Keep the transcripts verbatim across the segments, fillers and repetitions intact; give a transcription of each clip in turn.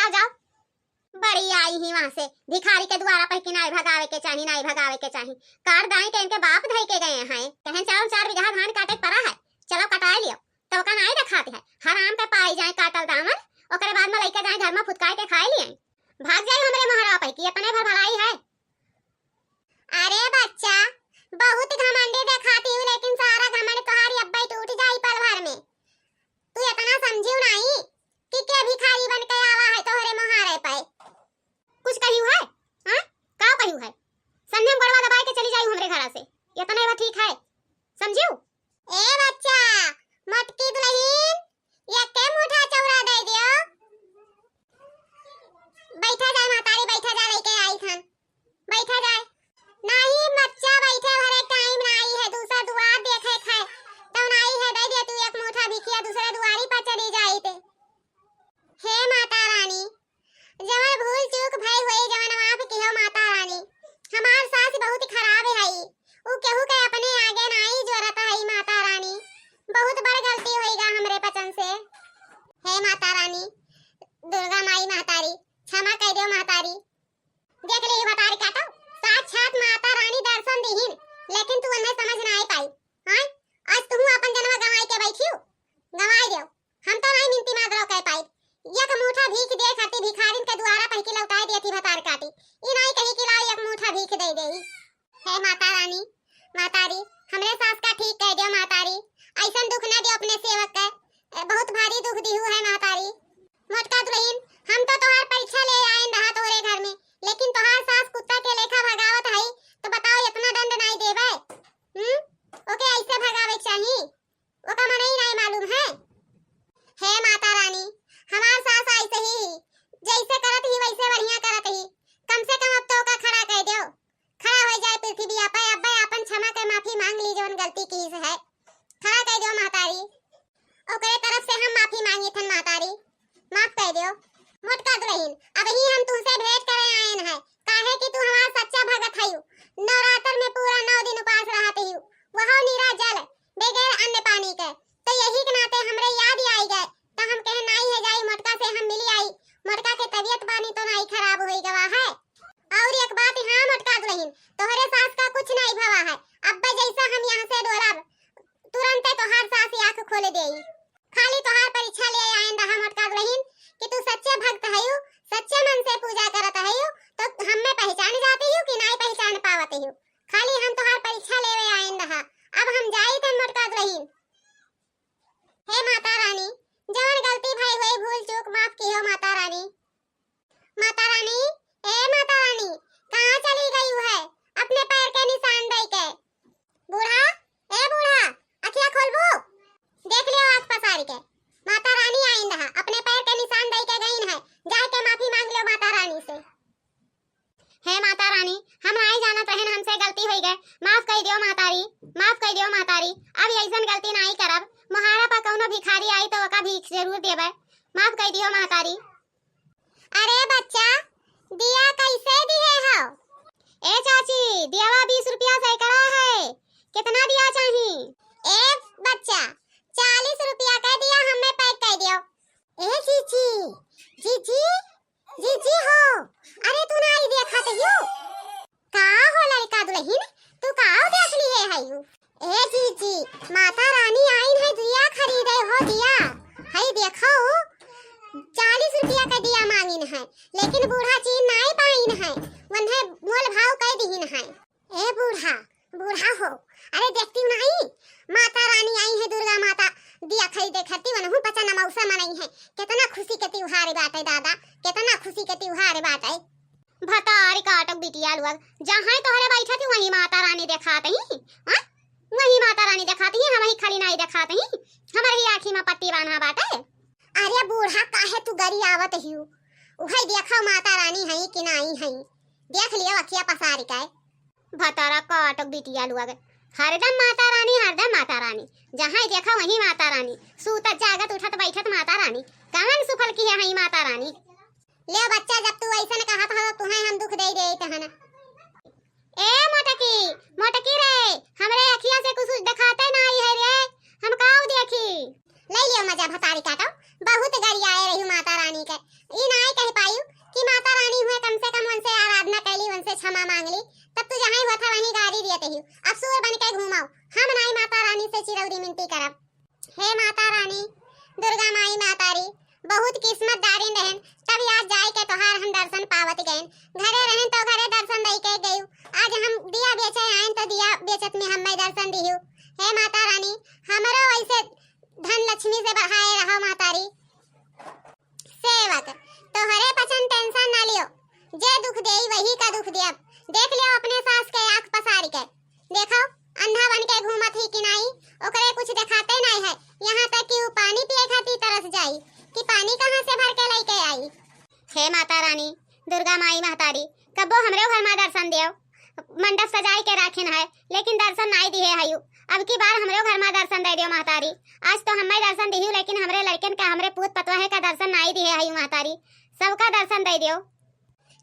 जाओ, जाओ। बड़ी आई ही वहाँ से, भिखारी के दुआरा पर कि नाई भगावे के चाही, नाई भगावे के चाही। काट दाई के इनके बाप धई के गए हैं, कहें चलो चार बीघा धान काटे के परा है, चलो कटाए लियो। तो का नाई देखात है, हराम के पाई जाए काटल दामन, ओकरे बाद में लइके जाए घर में फुतकाए के खाए लिए। भाग जाए हमरे मोहरा पे कि इतने भर भलाई है। अरे बच्चा, बहुत घमंडी देखाती हूँ, लेकिन सारा घमंड तोहारी अब्बे टूट जाई पल भर में। तू इतना समझियो नहीं कि के भिखारी बन के आवा है तोहरे मोहारे पे। कुछ कहियो है? हाँ? का कहियो है? संगे में गड़वा दबाए के चली जाई हमरे घरा से। इतने वो ठीक है, समझियो? ए बच्चा, मोटकी दुलहिन, ये के मुठा चौरा दे दियो। बैठा जाए महतारी, बैठा जाए, लेके आई थन। बैठा जाए। नहीं बच्चा, बैठे भरे टाइम नाई है, दूसरा दुआर देखे खाए। तो नाई है, दे दे तू एक मुठा भिखिया, दूसरे दुआरी पर चली जाई ते। हे माता रानी, जवन भूल चूक भई होई, जवन माफ किहो माता रानी। हमार सास बहुत खराब हई, उ केहू के अपने आगे नाई जोरत हई माता रानी, बहुत बड़ गलती होई गा हमरे बचन से। हे माता रानी, दुर्गा माई महतारी, क्षमा कर दो महतारी। देख ले, ये बतारी काटो, साक्षात माता रानी दर्शन दीहिन, लेकिन तू उन्हें समझ ना आई पाई। हाँ, आज तुहू अपन जनवा गंवाई के बैठियो, गंवाई दो। हम तो नहीं मिनती मात्र कह पाई, एक मुठा भीख दे खाती भिखारिन के दुआरा पहिकी लौटाए दिया थी भतार काटी। ई नहीं कही कि लाओ एक मुठा भीख दे दे। हे माता रानी, मातारी, हमरे सास का ठीक कह दो मातारी, ऐसन दुख ना दो अपने सेवक के, ए, बहुत भारी दुख दिहू है मातारी। मोटका दुलहिन, हम तो तोहार परीक्षा ले आयन रहा तोहरे घर में, लेकिन तोहार सास कुत्ता के लेखा भगावत हई, तो बताओ इतना दंड नहीं देवे? हम्म, ओके ऐसे भगावे के चाही, ओका मनई नहीं मालूम है। हे माता रानी, हमार सास ऐसे ही ही, जैसे करत ही वैसे बढ़िया करत ही, कम से कम अब तो ओका खड़ा कर दो। खड़ा हो जाए पृथ्वी पे, अब्बे आपन क्षमा के माफी मांग ली, जवन गलती की से है। खड़ा कर दो महतारी, ओकरे तरफ से हम माफी मांगी थन महतारी, माफ कर दो। मोटका दुलहिन, अब ही हम तुमसे भेंट करे आयन है, काहे कि तू हमार सच्चा भगत हयू। नवरात्र में पूरा नौ दिन उपास रहत हयू, वहो निरा जल, बगैर अन्न पानी के। तो यही के नाते हमरे याद आई गए, तो हम कहे नाई है जाई मोटका से हम मिली आई, मोटका के तबीयत पानी तो नाई खराब होई गवा है। और एक बात, हाँ मोटका दुलहिन, तोहरे सास का कुछ नहीं भवा है। अब्बे जैसा हम यहाँ से डोलब, तुरंते तोहार सास आँख खोल देई। खाली तोहार परीक्षा ले आयन रहा मोटका दुलहिन कि तू सच्चे भक्त हयू, सच्चे मन से पूजा करत हयू, तो हमें पहचान जाते हयू कि नहीं पहचान पावत हयू। खाली हम तोहार परीक्षा लेवे आयन रहा। अब हम जाई थन मोटका दुलहिन। हे माता रानी, जवन गलती भई होई, भूल चूक माफ किहो माता रानी। माता रानी, ए माता रानी, कहाँ चली गई है अपने पैर के निशान दे के? बूढ़ा, ए बूढ़ा, अखिया खोलबू? देख लियो आँख पसार के, माता रानी आइन रहा, अपने पैर के निशान दे के गईन है, जाके माफी मांग लियो माता रानी से। हे माता रानी, हम नाई जानत रहन, हमसे गलती होई गए, माफ कर दियो महतारी, माफ कर दियो महतारी, अब ऐसन गलती नाई करब। मोहारा पर कौनो भिखारी आई तो ओका भीख जरूर देबे, माफ कर दियो महतारी। अरे बच्चा, दिया कैसे दिए हो? ए चाची, दियावा बीस रुपया सैकड़ा है, कितना दिया चाही? ए बच्चा, चालीस रुपया का दिया हमें पैक कर दियो। ए जीजी, जीजी, जीजी हो, अरे तू नाई देखत हयू? का हो लड़का दुलहिन, तू का देख लिहे हयू? ए जीजी, माता रानी आइन है दिया खरीदे हो दिया। हई देखो, चालीस रुपया का दिया मांगिन है, लेकिन बूढ़ा चीन नाई पाइन है, वन्हे मोल भाव कह दिहिन है। ए बूढ़ा, बूढ़ा हो, अरे देखती हूँ नहीं, माता रानी आई है, दुर्गा माता दिया खरीदे खरती वनहु पचन अमावसा मनई है। कितना खुशी के त्योहार बाटे दादा, कितना खुशी के त्योहार बाटे। भतारी काटक बिटिया लोग, जहाँ तोहरे बैठत ही वहीं माता रानी देखात ही, हाँ? वहीं माता रानी देखात ही, हम ही खाली नाई देखात ही, हमारे ही आँखी में पट्टी बांधा बाटे। अरे बूढ़ा, काहे तू गरियावत हियू? उहई देखा माता रानी हई कि नाई हई, देख लियो अखिया पसारी के। भतारा काटक बिटिया लोग, हरदम माता रानी, हरदम माता रानी, जहाँ देखा वहीं माता रानी, सूतत जागत उठत बैठत माता रानी, कवन सुफल किहे हई माता रानी। ले बच्चा, जब तू ऐसन कहत हो, तुहें हम दुख दे देत हन। ए मोटकी, मोटकी रे, हमरे अखिया से कुछ देखाते नाई है रे, हम काऊ देखी? ले लियो मजा भतारी काटो, बहुत गरियाए रही माता रानी के, ई नाई कह तारिन रहेन, तब आज जाए के तोहार हम दर्शन पावत गएन। घरे रहेन तो घरे दर्शन दई के गयू। आज हम दिया बेचे आएन तो दिया बेचत में हमें दर्शन दिहू। हे माता रानी, हमरो ऐसे धन लक्ष्मी से बढ़ाए रहो महतारी। सेवक, तोहरे पचन tension ना लियो, जे दुख देई वही का दुख दियब। देख लियो अपने सास के आँख पसार के, देखो अंधा बन के घूमत ही कि नाई, ओकरे कुछ देखाते नाई है। यहाँ तक कि ऊ पानी पिए खातिर तरस जाई कि पानी कहाँ से भर के लेके आई। हे माता रानी, दुर्गा माई महतारी, कब्बो हमरो घर मा दर्शन देव। मंडप सजाए के राखिन है, लेकिन दर्शन नाई दिहे हयू। अब की बार हमरो घर मा दर्शन दे दियो महतारी। आज तो हमें दर्शन दिहू, लेकिन हमरे लड़कन का, हमरे पूत पतोहे का दर्शन नाई दिहे हयू महतारी। सबका दर्शन दे दियो।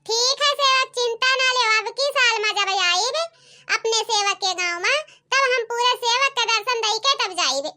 ठीक है सेवक, चिंता ना लेव, अब की साल मा जब आइबे अपने सेवक के गाँव मा, तब हम पूरे सेवक के दर्शन दई के तब जाइबे।